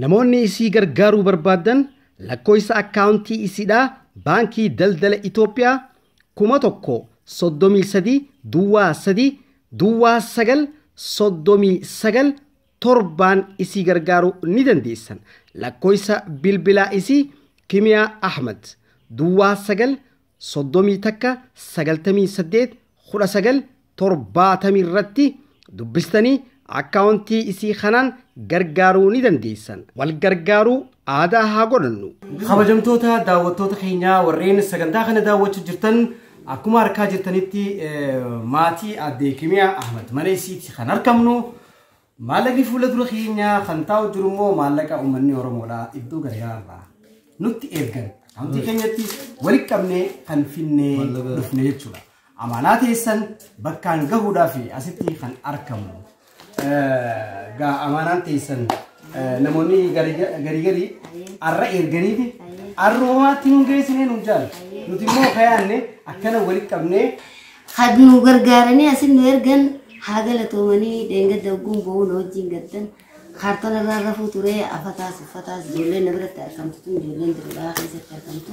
Namoonni isii gargaaruu barbaadan lakkoofsa akkaawuntii isiidhaa Baankii Daldala Itoophiyaa 1000 33 03 09 39 7 isii gargaaruu ni dandeessan. Lakkoofsa bilbilaa isii Kimiyaa Ahmad 09 31 98 19 70 irratti dubbistanii akkaawuntii isii kanaan gargaaruu ni dandeessan. Wal gargaaruu aadaa haa godhannu. Kabajamtoota daawwattoota keenyaa warreen sagantaa kana daawwachuu jirtan, akkuma harkaa jirtanitti maatii aadde Kimiyaa Ahmad mana isiitti kan argamnu. Maallaqni fuula dura keenyaa kan taa'u jiru immoo maallaqa uummanni Oromoodhaa iddoo garagaraa nutti ergan akkaawuntii keenyatti walitti qabnee kan finnee dhufne jechuudha. Amaanaa teessan bakkaan gahuudhaaf asitti kan argamu. Gaa amaanaan teessan namoonni garii garii arra erganiiti arroomaatti nun geessinee nun jaal. Nuti immoo kayaanne akkana walitti qabnee. Had nu gargaaranii asin nu ergan haa galatoomanii. Dheengadda ogguun bo'uun wajjin gaddan kaartoon irraa rafuu ture. Afataas uffataas ijoolleen na biratti argamtu tun, ijoolleen dirqaa keessatti argamtu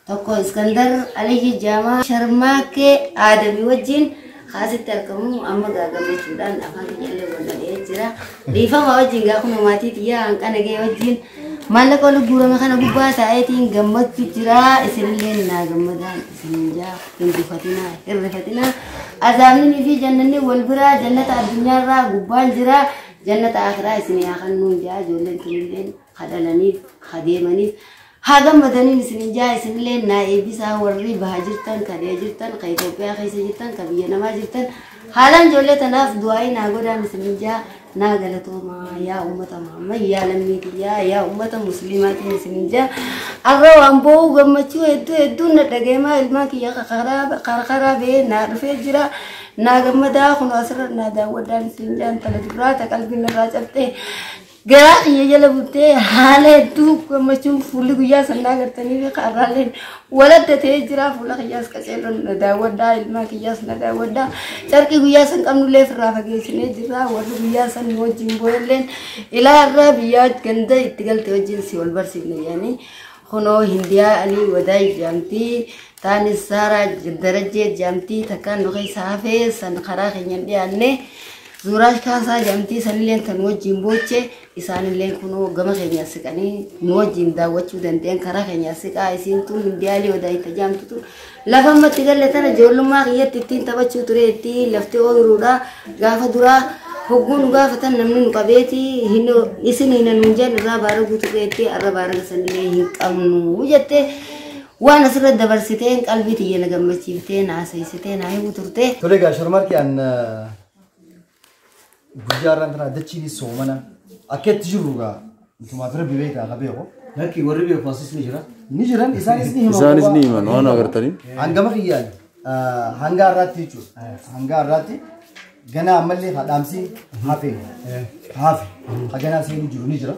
tokko Iskandar Aliyyi Jaamaa Sharmaakee Aadamii wajjin kaasitti argamu. Amma gaa gammachuudhaan afaan kiyyallee walladhee jira. Dhiifama wajjin gaa kun maatii xiyyaa hanqana ga'e wajjin maallaqa ol guurame kana gubbaa taa'eetiin gammachuu jira. Isinillee naa gammadaan isinin jaa, hin gufatinaa, hin rifatinaa. Azaabni fi jannanni wal biraa, jannata addunyaarraa gubbaan jira, jannata akiraa isin haa kennuun jaa. Ijoolleen tunilleen kadhalaniif kadeemaniif haa gammadaniin isinin jaa. Isinillee naa eebbisaa, warri baha jirtan, kadhee jirtan, ka Itoophiyaa keessa jirtan, ka biyya namaa jirtan, haalaan ijoollee tanaaf du'aa'ii naa godhaan isinin jaa. Naa galatoomaa yaa uummata Muhammad, yaa lammii kiyyaa, yaa uummata musliimaatiin isinin jaa. Arra waan boo'u gammachuu hedduu hedduun na dhagayemaa. Ilmaan kiyya karaa ba'ee naa dhufee jira. Naa gammadaa, kun asirra naa daawwadhaan isinin jaa. Intala duraa ta qalbiin irraa cabxee garaa kiyya jala buttee haala hedduu gammachuun fuulli guyyaa sannaa gartanii fi karraaleen waladda ta'ee jira. Fuula kiyyaas qaceelloon na daawwadhaa, ilmaan kiyyaas na daawwadhaa. Carqii guyyaa san qabnullee ofirraa fageessinee jirra. Warri guyyaa san nu wajjin boo'elleen ilaa irraa biyyaa ganda itti galte wajjin si wal barsiifne jedhanii. Kunoo Hindiyaa Alii Wadaay jaamtii, taanis Saaraa Darajjee jaamtii, takkaan nu keessa hafee san karaa keenyan dhiyaanne Zuuraash Kaasaa jaamtii, sanilleen tan wajjin booche. Isaanillee kunoo gama keenya siqanii nu wajjin daawwachuu danda'an. Karaa keenya siqaa. Isiin tun Hindiyaalii Wadaayita jaamtu tun lafa ammatti galle tana ijoollummaa kiyyatti ittiin taphachuu ture. Itti lafti ooyiruudha. Gaafa duraa hogguu nu gaafatan namni nu qabeeti isin hin nuun jeen irraa baara guutuu ta'etti arra baara sanillee hin qabnu jette. Waan asirra dabarsiteen qalbii tiyya na gammachiiftee na haasa'isitee na himuu turte. Tole egaa Sharmarki, an guyyaa irraan tana dachiinis soomana akka itti jirru egaa nutumaaf Rabbi beekaa ka beeku. Lakki, warri beeku asis ni jira. Ni jiran, isaanis ni himan. Isaanis ni himan waan agartanii. Hangama kiyyaan hanga har'aatti jechuudha. Hanga har'aatti ganaa ammallee dhaamsi hafe hafe ha ganaa seenuu jiru ni jira.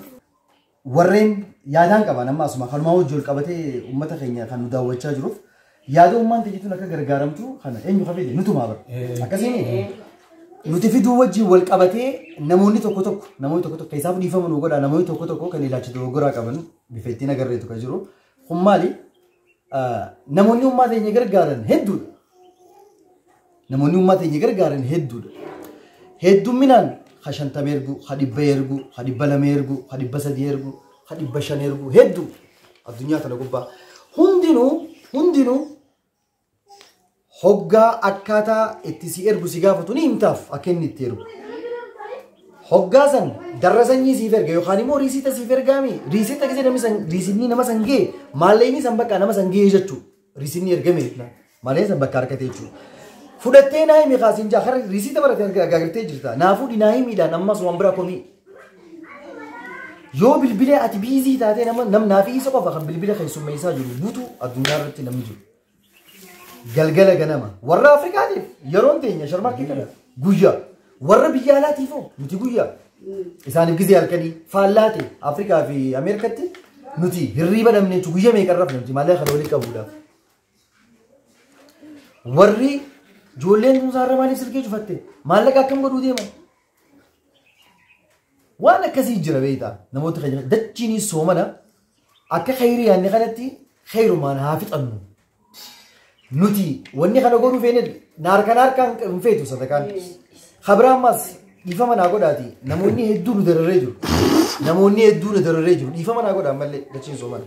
Warreen yaadaan qaban amma asuma kanumaa wajji wal qabatee uummata keenya kan nu daawwachaa jiruuf yaada uummaan ta'etuun akka gargaaramtu kana eenyu kafeete nutumaa bara. Akkasiin nuti fiduu wajjin wal qabatee namoonni tokko tokko keessaaf dhiifama nu godha, namoonni tokko tokko kan ilaalcha dogoggoraa qaban bifa ittiin agarreetu kan jiru. Kun maali? Namoonni uummata keenya gargaaran hedduudha. Namoonni uummata keenya gargaaran hedduudha. Heddumminaan ha 50 ergu, ha 100 ergu, ha 200 ergu, ha 300 ergu, ha 500 ergu hedduu addunyaa tana gubbaa. Hundinuu hoggaa akkaataa itti si ergu si gaafatu ni himtaaf akka inni itti ergu. Hoggaa san darra sanyii siif erga yookaan immoo riisiita siif ergaami. Riisiita gisee namni san riisinni nama san ga'e maallaqni san bakka nama san ga'e jechuudha. Riisinni ergame malee san bakka harkate jechuudha. Fudhattee naa himi kaasiin jaa har'a riisiita barate agartee jirta. Naafuu naa himiidhaan ammas waan biraa komii. Yoo bilbilee ati busy taatee nama namnaa fi isa qofa kan bilbila keessummeessaa jiru guutuu addunyaa irratti namni jiru. Galgala ganama warra Afrikaatiif yeroon teenya Sharmarkii kana guyyaa, warra biyya alaatiif hoo nuti guyyaa, isaaniif gizee halkanii faallaa ta'e. Afrikaa fi Ameerikatti nuti hirriiba dhabne jechuun guyyaa meeqa rafne nuti maallaqa kana walitti qabuudhaaf. Warri ijoolleen tun saarra maaliif silkii cufatte, maallaqa akkam godhuu deeman? Waan akkasii jira beektaa namoota keenya dachiin soomana akka khayrii yaadne kanatti khayrumaan haa fixannu. Nuti wanni kana godhuu feene naarkaan harkaan hin feetu sadakaan. Khabraa ammas dhiifama naa godhaati namoonni hedduu nu dararree jiru. Namoonni hedduu nu dararree jiru dhiifama naa godhaa mallee dachiin soomana.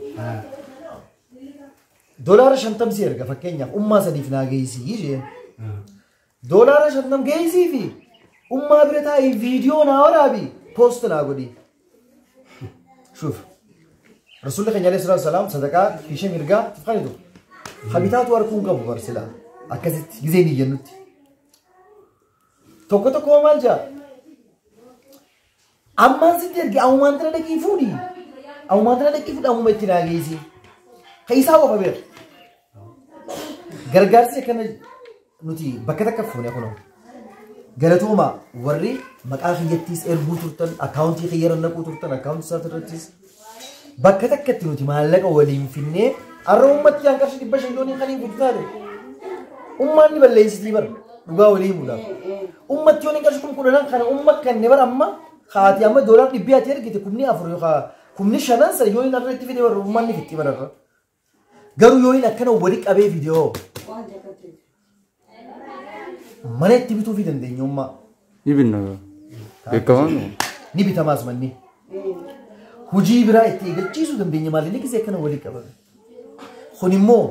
$50 si erga fakkeenyaaf ummaa sadiif naa geessii jee. $50 geessii fi ummaa bira taa'ee viidiyoo naa waraabi poost naa godhi. Shuuf. Rasuulli keenya alayhi salaatu wasalaam sadaqaa ishee mirgaa tifqanitu. Habitaatu harkuun qabu barsilaa akkasitti gizee ni jennutti. Tokko tokko maal jaa? Ammaan sitti erge ammumaan tana dhaqii fuudhi. Ammumaan tana dhaqii fuudhi ammuma itti naa geessi. Ka isaa qofa beeku. Gargaarsi akkana nuti bakka takka fuune kunoo. Galatooma warri maqaa kiyyattiis erguu turtan akkaawuntii kiyyarra naquu turtan akkaawuntii isaa irrattis bakka takkatti nuti maallaqa waliin finnee har'a uummatti aan qarshii 500 yooniin kan hin taate. Ummaan ni balleessitii bara dhugaa walii himuudhaaf. Ummatti yooniin qarshii 10,000 kana umma kanne bara amma haati amma $100 ati ergite 4,000 yookaan 5,000 sana yooniin har'a itti fide bara ummaan ni fixxi bara. Garuu yooniin akkana walii qabee viidiyoo mana itti bituu fi dandeenya ummaa. Ni binna. Beekamaan. Ni bitamaas manni. Hojii biraa itti eegalchiisuu dandeenya maali inni gisee akkana walii qabame. Kun immoo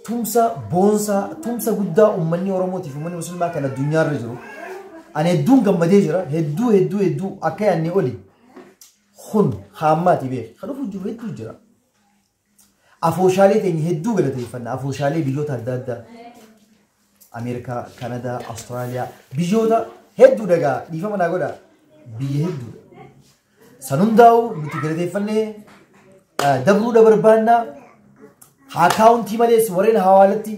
tumsa boonsaa tumsa guddaa uummanni Oromootiif uummanni Musliimaa kan addunyaarra jiru. Ani hedduun gammadee jira hedduu hedduu hedduu akka yaadne oli. Kun haammaati beek. Kan dhufu jiru hedduu jira. Afooshaalee teenya hedduu galateeffanna afooshaalee biyyoota adda addaa. Ameerikaa, Kanadaa, Awustiraaliyaa biyyoota hedduu dhagaa dhiifama naa godhaa biyya hedduudha. San hundaa'u nuti galateeffannee dabruudha barbaannaa akkaawuntii malees warreen hawaalatti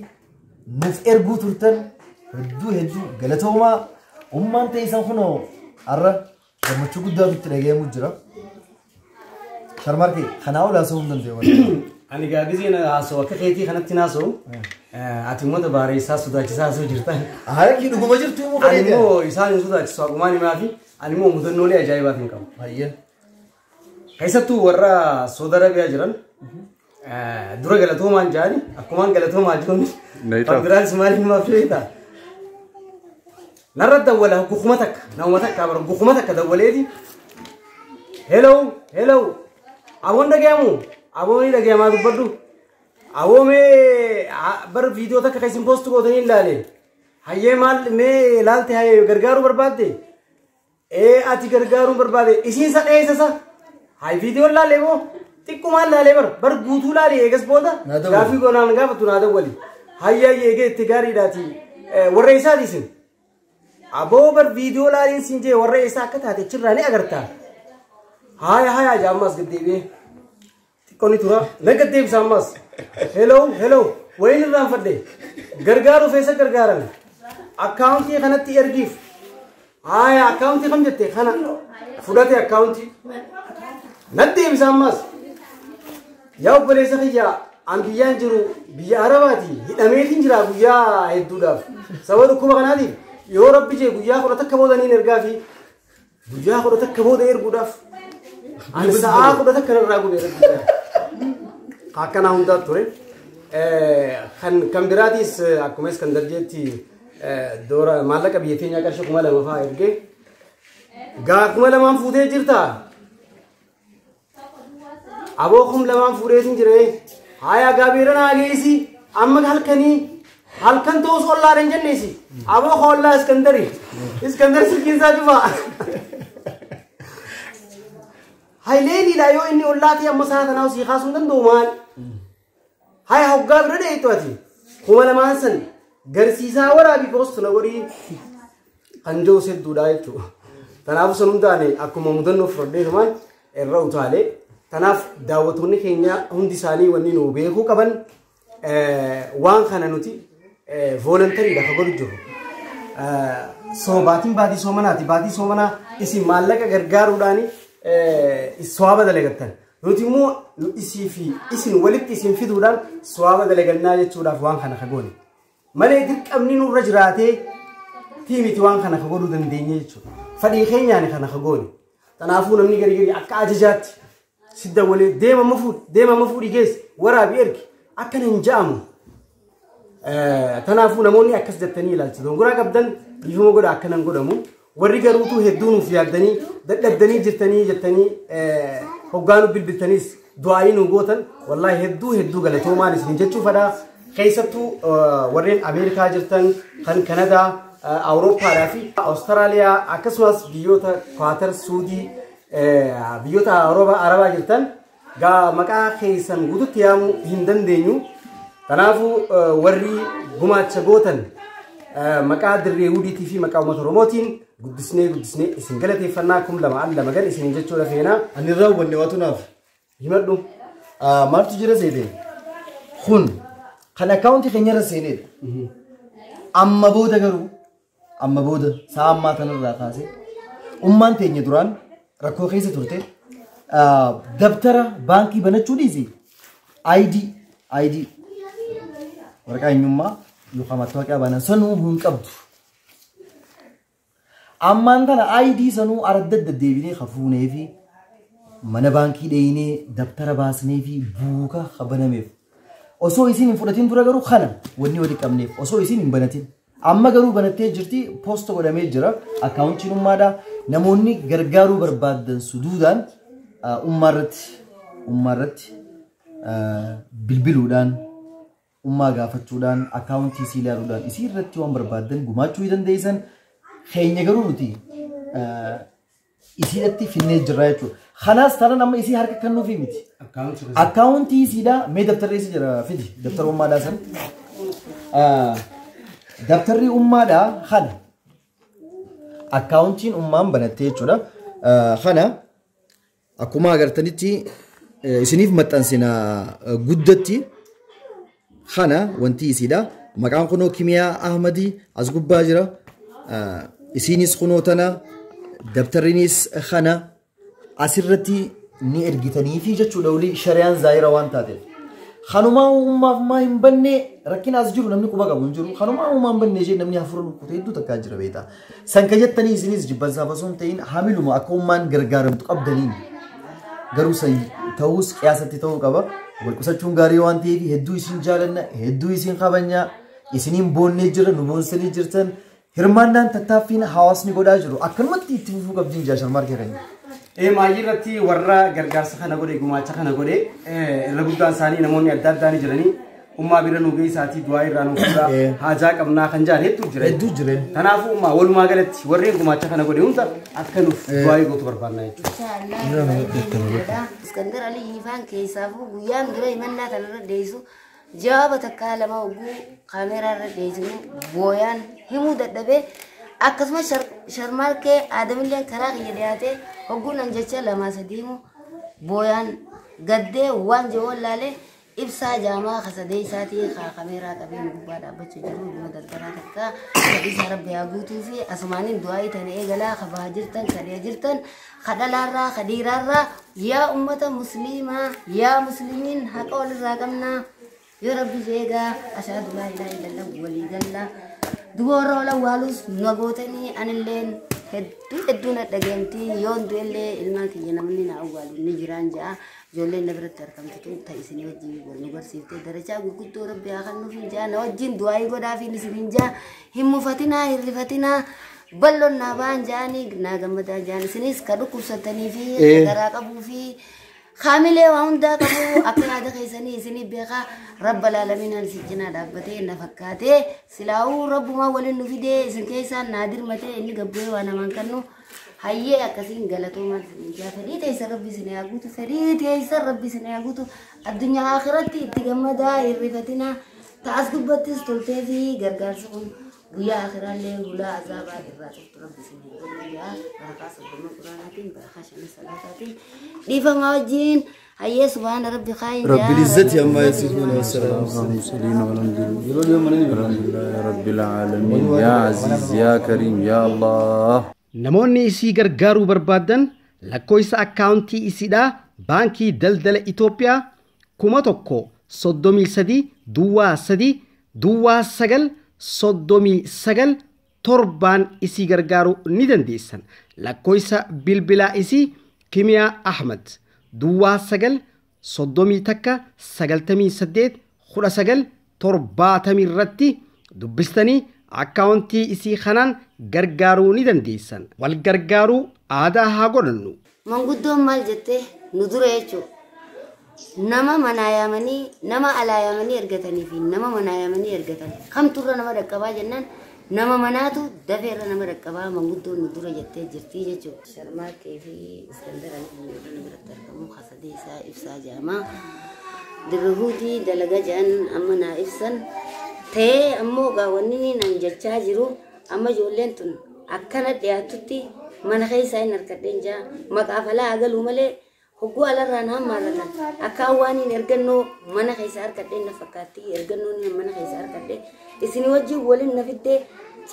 nuuf erguu turtan hedduu hedduu galatoomaa ummaan ta'e isaan kunoo har'a gammachuu guddaatu itti dhaga'amu jira. Sharmarkee kanaa ol haasa'uu hin danda'u. Ani gaa giseen haasa'u akka keetii kanatti naasa'u ati immoo dabaareessaa sodaachisaa haasa'u jirta. Harki dhuguma jirtu immoo Ani bareeda. immoo isaan hin sodaachisu haqumaan himaa fi ani immoo mudannoolee ajaa'ibaatiin qabu. Baay'ee. Keessattuu warra Saudi Arabiyaa jiran dura galatoomaan jaani akkumaan galatoomaa jiruun Naayitaaf. kan biraanis maal himaaf feeta. Narra dawwala gukuma takka nama takka bara gukuma takka dawwaleeti. Hello hello aboon dhagayamu aboon ni dhagayamaa dubbadhu. Aboo mee bar viidiyoo takka kan isin poostu gootanii ilaale. Hayyee maal mee ilaalte hayyee gargaaruu barbaadde. Ee ati gargaaruu barbaade isiin sa dheessa sa. Hay viidiyoon laalee moo xiqqumaan laalee bar guutuu laalee eegas booda Naa dawwali. gaafii goonaan gaafatu naa dawwali. Hayyaa eegee itti gaariidhaati warra isaati isin. Aboo bar viidiyoo laaliin siin jee warra isaa akka taate achirraa ni agartaa. Haya haya jaa ammas gaddeebi'ee. Xiqqoonni tura na gaddeebisa ammas. Hello hello wayin irraanfadhe gargaaruuf eessa gargaaran akkaawuntii kanatti ergiif. Haya akkaawuntii kam jette kana fudhate akkaawuntii. Natti deebisa ammas. Yaa obboleessa kiyya an biyyaan jiru biyya Arabaati hidhameetiin jira guyyaa hedduudhaaf. Sababa dhukkuba kanaatiif yoo rabbi jee guyyaa 11 booda niin ergaa fi guyyaa 11 booda erguudhaaf ani sa'aa 11 irraa gubee rabbi jee. Akkanaa hundaa ture. Kan biraatiis akkuma Iskandar jeetti doora maallaqa biyya teenyaa qarshii 2000 fa'aa ergee gaa 2000 fuutee jirtaa? Aboo 2000 fuudheetiin jiree haya gaabiira naa geessi amma halkanii halkan ta'us ollaadha hin jenneesi aboo hollaa Iskandari Iskandar silkiin isaa cufaa. Hayileeliidha yoo inni ollaa ta'e amma sa'a tanaa sii kaasuu hin danda'u maal? Haya hoggaa bira dheeytu ati 2000 san garsiisaa waraabii poostu na godhii kan jiru hedduudha jechuudha. Kanaafuu san hundaane akkuma mudannoo fudhadheetumaan irra utaalee. Kanaaf daawwattoonni keenya hundi isaanii wanni nu beekuu qaban waan kana nuti voluntariidha ka godhu jiru. So baatiin baatii soomanaati. Baatii soomanaa isin maallaqa gargaaruudhaan soaba dalagattan. Nuti immoo isii fi isin walitti isin fiduudhaan soaba dalagannaa jechuudhaaf waan kana ka goone. Malee dirqamni nurra jiraatee tiimiti waan kana ka godhuu dandeenye jechuudha. Fadhii keenyaan kana ka goone. Kanaafuu namni gari gari akka ajajaatti si dawwalee deema amma fuudhi geessi waraabi ergi akkana hin ja'amu. Kanaafuu namoonni akkas jettanii ilaalcha dongoraa qabdan dhiifama godha akkana hin godhamu. Warri garuutu hedduu nuuf yaaddanii dadhabdanii jirtanii jettanii hoggaanuu bilbiltaniis du'aayii nu gootan wallaahi hedduu hedduu galatoomaan isin jechuu fadhaa. Keessattuu warreen Ameerikaa jirtan kan Kanadaa, Awurooppaadhaa fi Awustiraaliyaa akkasumas biyyoota Kwaatar, Suudii, biyyoota Arabaa jirtan gaa maqaa keessan guututti yaamuu hin dandeenyu. Kanaafuu warri gumaacha gootan maqaa dirree wudiitii fi maqaa uummata Oromootiin guddisnee guddisnee isin galateeffannaa 2002 gan isin jechuudha feenaa. Ani irraa hubanne waatu naaf. Himadhu. Maaltu jira seete? Kun kan akkaawuntii keenyarra seenedha. Amma booda garuu amma booda sa'a ammaa kanarraa kaasee ummaan teenya duraan rakkoo keessa turte dabtara baankii banachuu dhiisi ID waraqaa eenyummaa yookaan mattaawoqiyaa baanan sanuu hin qabdu. Ammaan tana ID sanuu aradda deddeebinee hafuunee fi mana baankii dheenee dabtara baasnee fi buuka banameef. Osoo isin hin fudhatin dura garuu kana wanni wali qabneef osoo isin hin banatin. Amma garuu banattee jirti poosta godhamee jira akkaawuntiin ummaadha. Namoonni gargaaruu barbaadan suduudhaan ummaarratti bilbiluudhaan ummaa gaafachuudhaan akkaawuntii isii ilaaluudhaan isii irratti waan barbaadan gumaachuu dandeessan. Keenya garuu nuti isiidhatti finnee jirra jechuudha. Kanaas taanaan amma isii harka kan nuufi miti. Akkaawuntii isiidha mee dabtarri isii jira fidi dabtara ummaadhaa san. Dabtarri ummaadhaa kana akkaawuntiin ummaan banattee jechuudha. Kana akkuma agartanitti isiniif maxxansina guddatti kana wanti isiidha. Maqaan kunoo Kimiyaa Ahmadii as gubbaa jira. Isiinis kunoo tana dabtarrinis kana asirratti ni ergitaniifi jechuudha olii shariyaan zaayira waan taateef. Kanumaa uummaaf maa hin banne rakkina as jiru namni quba qabu hin jiru. Kanumaa uumaa hin banne ishee namni hafuura lukkute hedduu takkaa jira beektaa. San ka jettanii isinis jibbansaaf osoo hin ta'in hamiluma akka uummaan gargaaramtu qabdaniin. Garuu san ta'uus qiyaasatti ta'uu qaba. Wal qusachuun gaarii waan ta'eef hedduu isin jaalanna, hedduu isin kabajna, isiniin boonnee jira, nu boonsanii jirtan. Hirmaannaan tattaaffiin hawaasni godhaa jiru akkanumatti itti fufuu qabdiin jaa sharmaarkee keenya. Maayii irratti warra gargaarsa kana godhe gumaacha kana godhe irra guddaan isaanii namoonni adda addaa ni jiranii ummaa bira nu geessaatii du'aa irraa nu fuudhaa haajaa qabnaa kan jedhan hedduu jira. Hedduu jira. Kanaafuu ummaa walumaa galatti warreen gumaacha kana godhe hunda akka nuuf du'aa gootu barbaanna jechuudha. Iskandar Alii Ifaan keessaafuu guyyaan dura himannaa kanarra deessu jawaaba takkaa lama hogguu kaameeraa irra deessinu booyaan himuu dadhabee akkasumas sharmaarkee aadamillee karaa kiyya dhiyaatee hogguun an jecha 2 3 himu booyaan gaddee waan jiru wallaalee ibsaa jaamaa kasadee isaatii kaameeraa qabeen gubbaa dhaabbachuu jiru dhuma dardaraa takka isa rabbi haa guutuu fi asumaaniin du'aa tana eegalaa kabaa jirtan kadhee jirtan kadhalaarraa kadhiiraarraa yaa ummata musliimaa yaa muslimiin haqa walirraa qabnaa yoo rabbi jeegaa ashaadu laa ilaaha illallah walii gallaa duba warra wal awwaalus nu gootanii anilleen hedduu hedduu na dhageemtii yoon du'ellee ilmaan kiyya namni na awwaalu ni jiraan ja'a ijoolleen na biratti argamtu tun ta isinii wajjin wal nu barsiiftee darajaa gurguddoo rabbi haa kennuuf hin ja'a na wajjin du'aayii godhaafiin isin hin ja'a hin mufatinaa hin rifatinaa balloon naa ba'an ja'anii naa gammadaa ja'an isinis ka dhukkubsatanii fi garaa qabuu fi kaamilee waa hundaa qabu akka yaada keessanii isinii beekaa rabba laalamiinaan isin cinaa dhaabbatee na fakkaatee silaa'uu rabbumaa waliin nu fidee isin keessaan naa dirmatee inni gabbu'ee waa namaan kennu hayyee akkasiin galatoomaan isin jaa fedhii teessan rabbi isin haa guutu fedhii teessan rabbi isin haa guutu addunyaa akhiratti itti gammadaa hirrifatinaa ta'as gubbattis toltee fi gargaarsi kun guyyaa akhiraallee hulaa azaabaa irraa cuftu rabbi isin haa godhu jaa barakaa 30 quraanaatiin barakaa 5 salaataatiin dhiifamaa wajjin hayyee subhaana rabbi kaayin jaa Rabbil izzati amma yasifuun wassalaamu المرسلين والحمد لله رب العالمين يا عزيز يا كريم يا الله. Namoonni isii gargaaruu barbaadan lakkoofsa akkaawuntii isiidhaa baankii daldala Itoophiyaa 1000 33 0 3 0 9 39 7 isii gargaaruu ni dandeessan. Lakkoofsa bilbilaa isii Kimiyaa Ahmad Duwwaa 9 31 98 19 70 irratti dubbistanii akkaawuntii isii kanaan gargaaruu ni dandeessan. Wal gargaaruu aadaa haa godhannu. Manguddoon maal jettee nu dura jechuudha. Nama manaa yaamanii nama alaa yaamanii ergatanii fi nama manaa yaamanii ergatan kamturra nama dhaqqabaa jennaan nama manaatu dafeerra nama dhaqqabaa manguddoon nu dura jettee jirti jechuudha. Sharmaaqee fi Iskandar Alii biratti argamu hasadee isaa ibsaa jedhama. Dirrihuutii dalagaa jedhan amma naa ibsan ta'ee ammoo gaawwanni nan jechaa jiru amma ijoolleen tun akkana dhiyaatutti mana keessaa hin harkadheen jaa maqaaf alaa agaluu malee hogguu alarraan hammaarratan akka waaniin ergannoo mana keessa harkadheen na fakkaatti ergannoon mana keessa harkadhee isin wajjin waliin na fiddee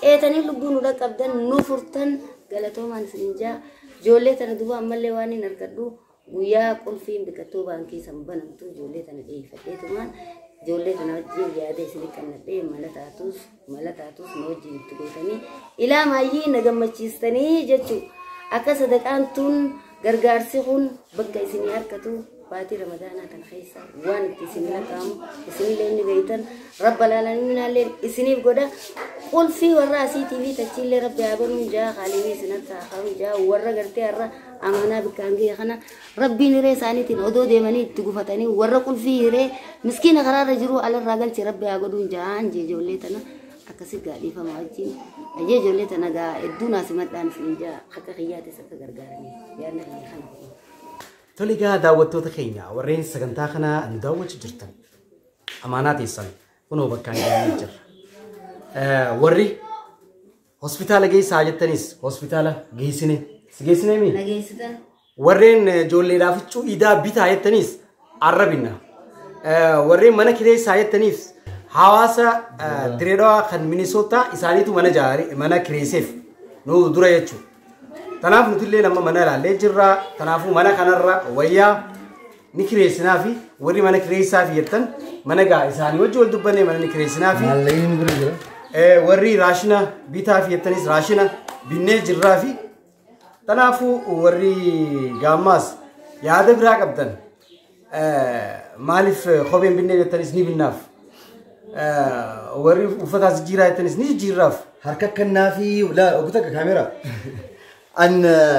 ceetanii lubbuu nu dhaqqabdan nu furtan galatoomaan isin jaa ijoollee tana duuba ammallee waan hin harkadhu guyyaa qulfiin biqiltuu baankii san banamtu ijoollee tana dhiyeeffadheetumaan ijoollee tana wajjin yaada isin kannadhee mala taatus na wajjin itti gootanii ilaa maayyii na gammachiistanii jechuu akka sadaqaan tun gargaarsi kun bakka isinii harkatu baatii ramadaanaa tan keessa waan itti isin lakkaa'amu isinillee ni beektan rabba laalaniinaallee isiniif godha qulfii warra asiitii fi tachiillee rabbi haa banuun jaa qaalimii isin harka haa kaa'uun jaa warra gartee har'a amaanaa bikkaan ga'e kana rabbiin hiree isaaniitiin odoo deemanii itti gufatanii warra qulfii hiree miskiina karaarra jiru alarraa galche rabbi haa godhuun jaan jee ijoollee tana akkasi gaadhiifama wajjin ajee ijoollee tana gaa hedduu naasimadhaan isin jaa akka kiyyaatis akka gargaaranii yaadna kiyya kana. Tole egaa daawwattoota keenya warreen sagantaa kana nu daawwachuu jirtan amaanaa teessan kunoo bakkaan ga'anii jirra. Warri hospitaala geessaa jettanis hospitaala geessine si geessine mii? Nageessitan. Warreen ijoolleedhaaf huccuu idaa bitaa jettanis arrabinna. Warreen mana kireessaa jettaniif hawaasa Direedawaa kan Minisootaa isaaniitu mana jaare mana kireesseef nu dura jechuudha. Tanaaf nuti illee nama mana ilaallee jirra. Kanaafuu mana kanarra wayyaa ni kireessinaa fi warri mana kireessaa fi jettan mana gaa isaanii wajji wal dubbannee mana ni kireessinaa fi Maallaqni bira jira. Warri raashina bitaa fi jettanis raashina binnee jirraa fi kanaafuu warri gaammaas yaada biraa qabdan maaliif kopheen binnee jettanis ni binnaaf. Warri uffataas jijjiiraa jettanis ni jijjiirraaf. Harka kannaa fi obbo takka kaameraa. An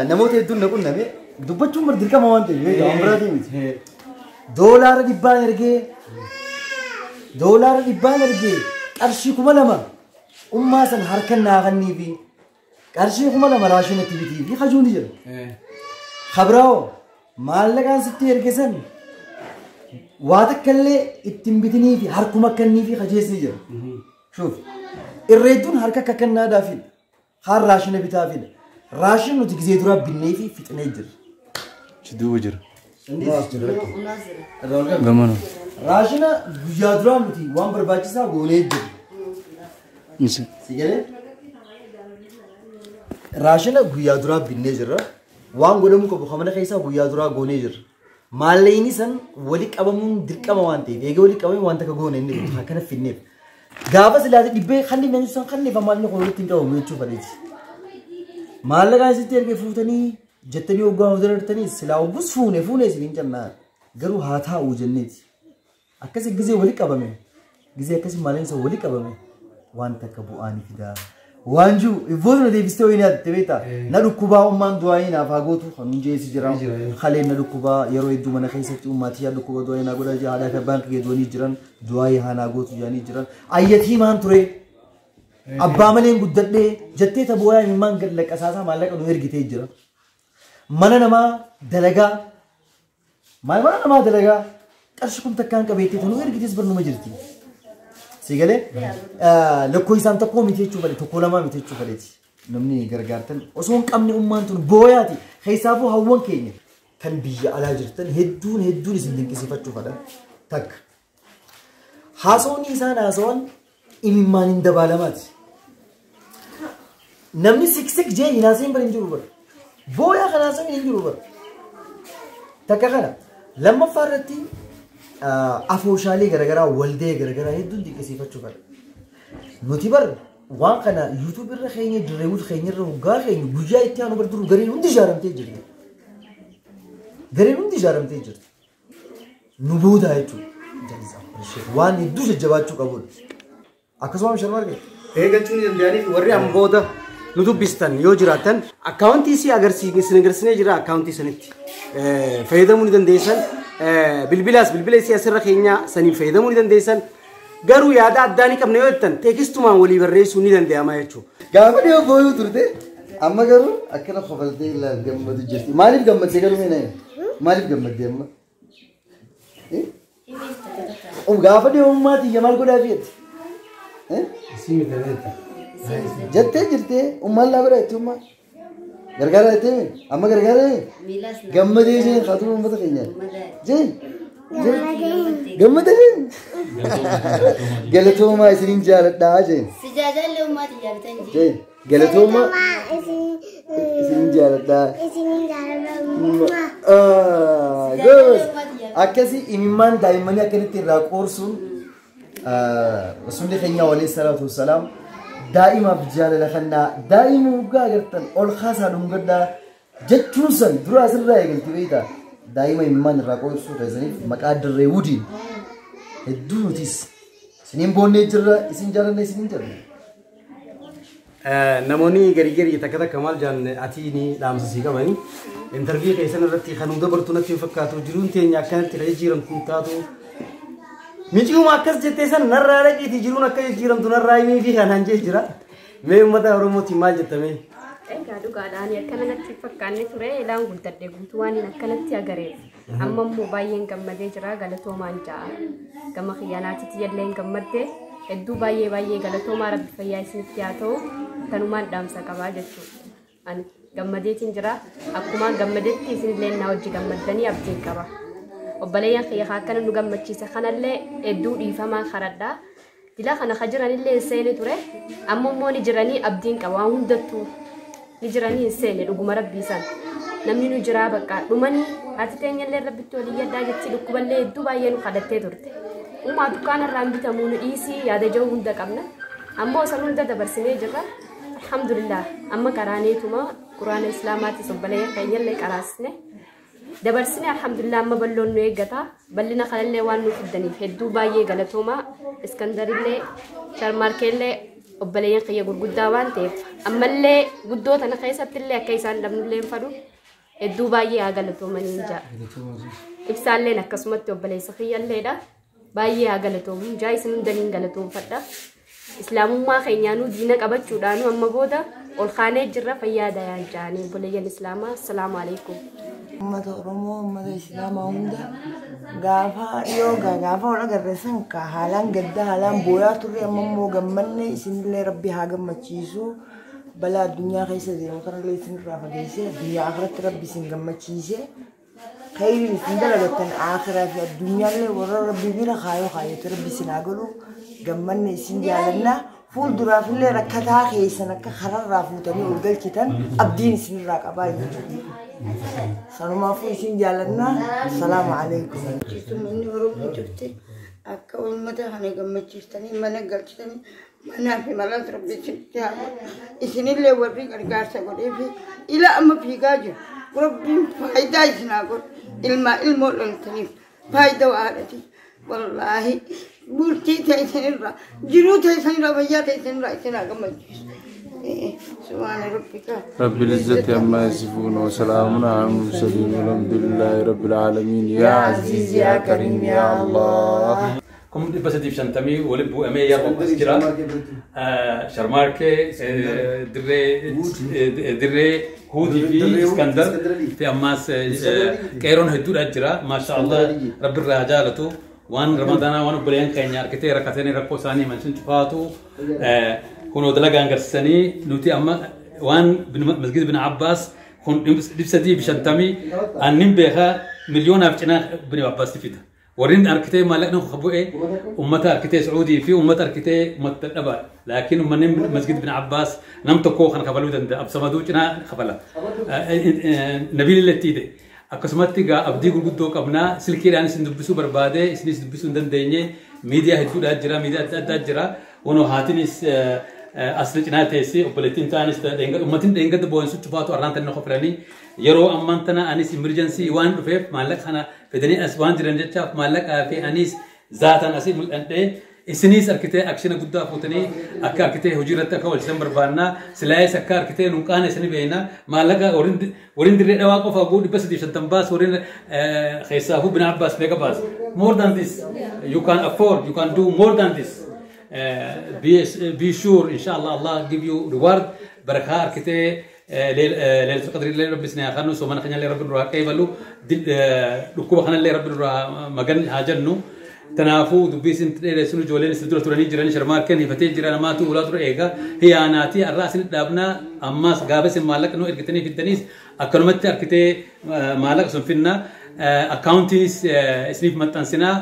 namoota hedduun na qunname dubbachuun bar dirqama waan ta'eef beekaa waan biraatii miti. Doolaara 100 ergee doolaara 100 ergee qarshii 2000 ummaa san harka naa kannii fi qarshii 2000 raashinatti bitii fi kajuun ni jira. Kabraa'oo maallaqaan sitti erge san waa takka illee ittiin bitinii fi harkuma kannii fi kajeesni jira. Shuuf irreedduun harka akka kennaadhaa fida haan raashina bitaa fida. Raashin nuti gizee duraa binnee fi fixnee jirra. Duuba jira. Gamana. Raashina guyyaa duraa nuti waan barbaachisaa goonee jirra. Si galee? Raashina guyyaa duraa binnee jirra. Waan godhamuu qabu mana keessaa guyyaa duraa goonee jirra. Maallaqni san wali qabamuun dirqama waan ta'eef eegee wali qabamee waan takka goone inni akkana finneef. Gaafa silaati dhibbee kalli namni sun kalli maalli kun walitti hin qabamu jechuu fedheeti. Maallaqaan isitti erga fuutanii jettanii hoggaa hojjetanii silaa hoggus fuune fuune isin jennaan garuu haa taa'u jenneeti. Akkasi gizee wali qabame gizee akkasi maallaqni san wali qabame waan takka bu'aa ni fidaa. Waan jiru ivoon na deebistee wayii nyaate beektaa na dhukkubaa ummaan du'aa naaf haa gootu kan hunjeessi jira haleen na dhukkubaa yeroo hedduu mana keessatti ummaatii yaa dhukkuba du'aa naa godhaa jira haadhaa fi abbaan kiyya du'anii jiran du'aa haa naa gootu jedhanii jiran ayyatii maan ture. Abbaa maleen guddadhee jettee tabooyaa imimmaan gad laqqasaasaa maallaqa nu ergitee jira. Mana namaa dalagaa maal mana namaa dalagaa qarshii kun takkaan qabeettee nu ergites barnuma jirti. Si galee lakkoo isaan tokko miti jechuu fedhe tokko lamaa miti jechuu fedheeti. Namni gargaartan osoo hin qabne ummaan tun booyaati. Keessaafuu hawwan keenya kan biyya alaa jirtan hedduun hedduun isin dinqisiifachuu fedha. Takka. Haasawni isaan haasawan imimmaan hin dabaalamaati. Namni siksik jee hin haasa'in bara hin jiru bara. Booyaa kan haasa'in hin jiru bara. Takka kana lammaffaa irratti afooshaalee garaagaraa waldee garaagaraa hedduun dinqisiifachuu fedha. Nuti bar Waan kana YouTube irra keenya dirreewwan keenya irra hoggaa keenya guyyaa itti aanu bar duru gareen hundi ijaaramtee jirti. Gareen hundi ijaaramtee jirti. Nu booda jechuudha. Waan hedduu jajjabaachuu qabudha. Akkasuma Sharmaarkee. Eegalchuu ni danda'aniif warri amma booda nu dubbistan yoo jiraatan akkaawuntii si agarsiisnee jira akkaawuntii sanitti fayyadamuu ni dandeessan. Bilbilaas bilbila isii asirra keenya saniin fayyadamuu ni dandeessan. Garuu yaada addaa ni qabna yoo jettan teekistumaan walii barreessuu ni danda'ama jechuudha. Gaafa dhiyoo booyuu turte amma garuu akkana kofaltee ilaal gammadu jirti. Maaliif gammaddee garuu mee maaliif gammaddee amma? Gaafa dhiyoo ummaatii maal godhaa fi jettee jirtee ummaan laa godhaa jettee ummaa gargaaraa jettee amma gargaaraa gammadee jeen haa uummata keenyaa jeen gammadee jeen galatoomaa isiniin jaaladhaa jeen Sijaajallee ummaatii jaalatan jeen galatoomaa isiniin jaaladhaa akkasii imimmaan daa'immanii akkanitti irraa qoorsuun rasuulli keenya alayhi salaatu wassalaam daa'imaaf jaalala kennaa daa'ima hoggaa agartan ol kaasaa dhungadhaa jechuun san dura asirraa eegalti beektaa daa'ima imimmaan irraa qoorsuu keessaniif maqaa dirree wudiin hedduu nutis isiniin boonnee jirra isin jaalanna isiniin jaallanna. Namoonni garii garii takka takka maal jaan ati ni dhaamsisii qabanii intarvii keessan irratti kan hunda bartuu natti hin fakkaatu jiruun teenya akkanatti kan jijjiiramtu hin taatu. Miciuma akkas jettee san narraa dhaqiiti jiruun akka jijjiiramtu narraa himii fi kanaan jee jira. Mee uummata Oromootiin maal jettamee? Egaa dhugaadhaan akkana natti fakkaanne ture ilaan guddadhe guutuu waan akkanatti agareef. Amma immoo baay'een gammadee jira galatoomaan ja'a. Gama xiyyaanaatitti jalleen gammadde hedduu baay'ee baay'ee galatoomaa rabbi fayyaa isinitti haa ta'u tanumaan dhaamsa qabaa jechuudha. Ani gammadeetiin jira akkumaan gammadetti isinillee na wajji gammaddanii abdiin qaba. Obboleeyyan kiyya akkana nu gammachiise kanallee hedduu dhiifamaa karadhaa. Dila kana ka jiranillee hin seene ture amma immoo ni jiranii abdiin qaba waan hundattuu ni jiranii hin seene dhuguma rabbii isaan. Namni nu jiraa bakka dhumanii haati teenyallee rabbitti olii yaddaa jetti dhukkuballee hedduu baay'ee nu kadhattee turte. Uumaa dukkaana irraan bitamuu nu dhiisii yaada jiru hunda qabna. Ammoo san hunda dabarsinee jirra. Alhamdulillah amma qaraaneetuma quraana islaamaatis obboleeyyan keenyallee qaraasne. Dabarsine alhamdulillah amma balloon nu eeggata. Bal'ina kanallee waan nu fiddaniif hedduu baay'ee galatoomaa. Iskandarillee Sharmaarkeellee obboleeyyan kiyya gurguddaa waan ta'eef ammallee guddoo tana keessattillee akka isaan dhabnullee hin fadhu hedduu baay'ee haa galatoomanii jaa. Ibsaalleen akkasumatti obboleessa kiyyalleedha. Baay'ee haa galatoomu jaa isin hundaniin galatoomfadha. Islaamummaa keenyaanuu diina qabachuudhaanuu amma booda ol kaanee jirra fayyaa dayaan jaanii obboleeyyan islaamaa. Assalaamu alaikum. Uummata Oromoo uummata Islaamaa hunda gaafa dhiyoo gaafa wal agarre san ka haalaan gaddaa haalaan booyaa turre amma immoo gammanne isinillee rabbi haa gammachiisu balaa addunyaa keessa deemu kanallee isinirraa fageesse addunyaa akhiratti rabbi isin gammachiise khayriin isin dalagattan akhiraa fi addunyaallee warra rabbi bira kaayoo kaayyote rabbi isin haa galu gammanne isin jaalanna fuulduraafillee rakkataa keessan akka kararraa fuutanii ol galchitan abdiin isinirraa qabaa jechuudha. Sanumaafuu isin jaalannaa. Salaamu alaikum. Inni Oromoo jirti akka uummata kana gammachiistanii mana galchitanii manaa fi malas rabbi isinitti haa godhu. Isinillee warri gargaarsa godhee fi ila amma fiigaa jiru. Rabbiin faayidaa isin haa godhu. Ilmaa ilmoo dhaltaniif faayidaa haadhati. Wallaahi bultii ta'e isinirraa jiruu ta'e isinirraa fayyaa ta'e isinirraa isin haa gammachiisu. سبحان ربك رب العزة عما يصفون وسلام على المرسلين والحمد لله رب العالمين. يا عزيز يا كريم يا الله. كم 350 ولب أمية يا رب أسجرا شرماركي دري هودي في اسكندر في أماس كيرون هدود أجرا ما شاء الله رب الرجالته وان رمضان وان بلين كينيار كتير كتير ركوساني منشن شفاتو كونوا دلقان قرساني نوتي أما وان مسجد بن عباس كون لبسدي بشنتمي أنم بها مليون أبتنا بن عباس تفيده ورين أركتي ما لقنا خبوئة أمتا أركتي سعودي في أمتا أركتي أمتا لكن من مسجد بن عباس نم تكو خن خبلو دند أبسمدو جنا خبلا نبيل اللي تيده akkasumatti egaa abdii gurguddoo qabnaa silkiidhaan isin dubbisuu barbaade isinis dubbisuu hin dandeenye miidiyaa hedduudhaa jira miidiyaa adda addaa jira wanoo haatinis Asli cinaa teessee obboleettiin ta'anis uummatiin dheengadda bo'oon cufaatu arraan tanna qoflanii yeroo ammaan tana anis emergency waan dhufeef maallaqa kana fidanii as waan jiran jechaaf maallaqaa fi anis zaatan asii mul'adhee isinis arkitee akshina guddaa fuutanii akka arkitee hojii irratti akka hojjetan barbaannaa silaayis akka arkitee nuun qaana isini beekna maallaqa wariin dirree dhawaa qofa guu 350 baas wariin keessaafuu bina abbaas meeqa baas more than this you can afford, you can do more than this. Be sure inshallah Allah give you reward baraka arkitee lailatul qadri illee rabbi isin haa kennu soomana keenya illee rabbi nurraa qeebalu dhukkuba kana illee rabbi nurraa magan haa jennu. Tanaafuu dubbii isin dheeressuun ijoolleen isin dura turanii jiran sharmaarkeen hifatee jira namaatu ulaa ture eegaa hiyaanaatii har'aa isin dhaabnaa ammaas gaafa isin maallaqa nu ergitanii fiddaniis akkanumatti arkitee maallaqa sun finnaa akkaawuntiinis isiniif maxxansinaa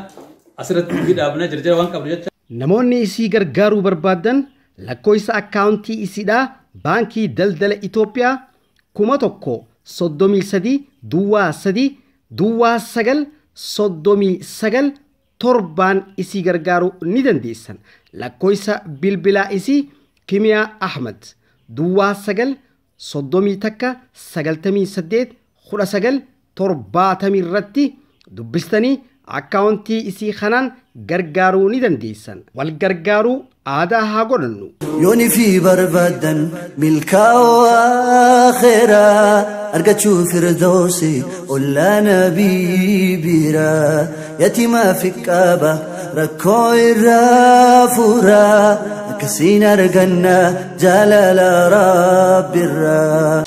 asirratti dubbii dhaabnaa jarjara waan qabdu jecha. Namoonni isii gargaaruu barbaadan lakkoofsa akkaawuntii isiidhaa baankii daldala Itoophiyaa 1033 03 09 39 7 isii gargaaruu ni dandeessan. Lakkoofsa bilbilaa isii Kimiyaa Ahmad 09 31 98 19 70 irratti dubbistanii akkaawuntii isii kanaan gargaaruu ni dandeessan. Wal gargaaruu aadaa haa godhannu. Yooni fi barbaadan milkaa'oo akhiraa argachuu firdoosi ollaa nabii biraa yatiimaa fi qaba rakkoo irraa furaa akkasiin arganna jaalala rabbirraa.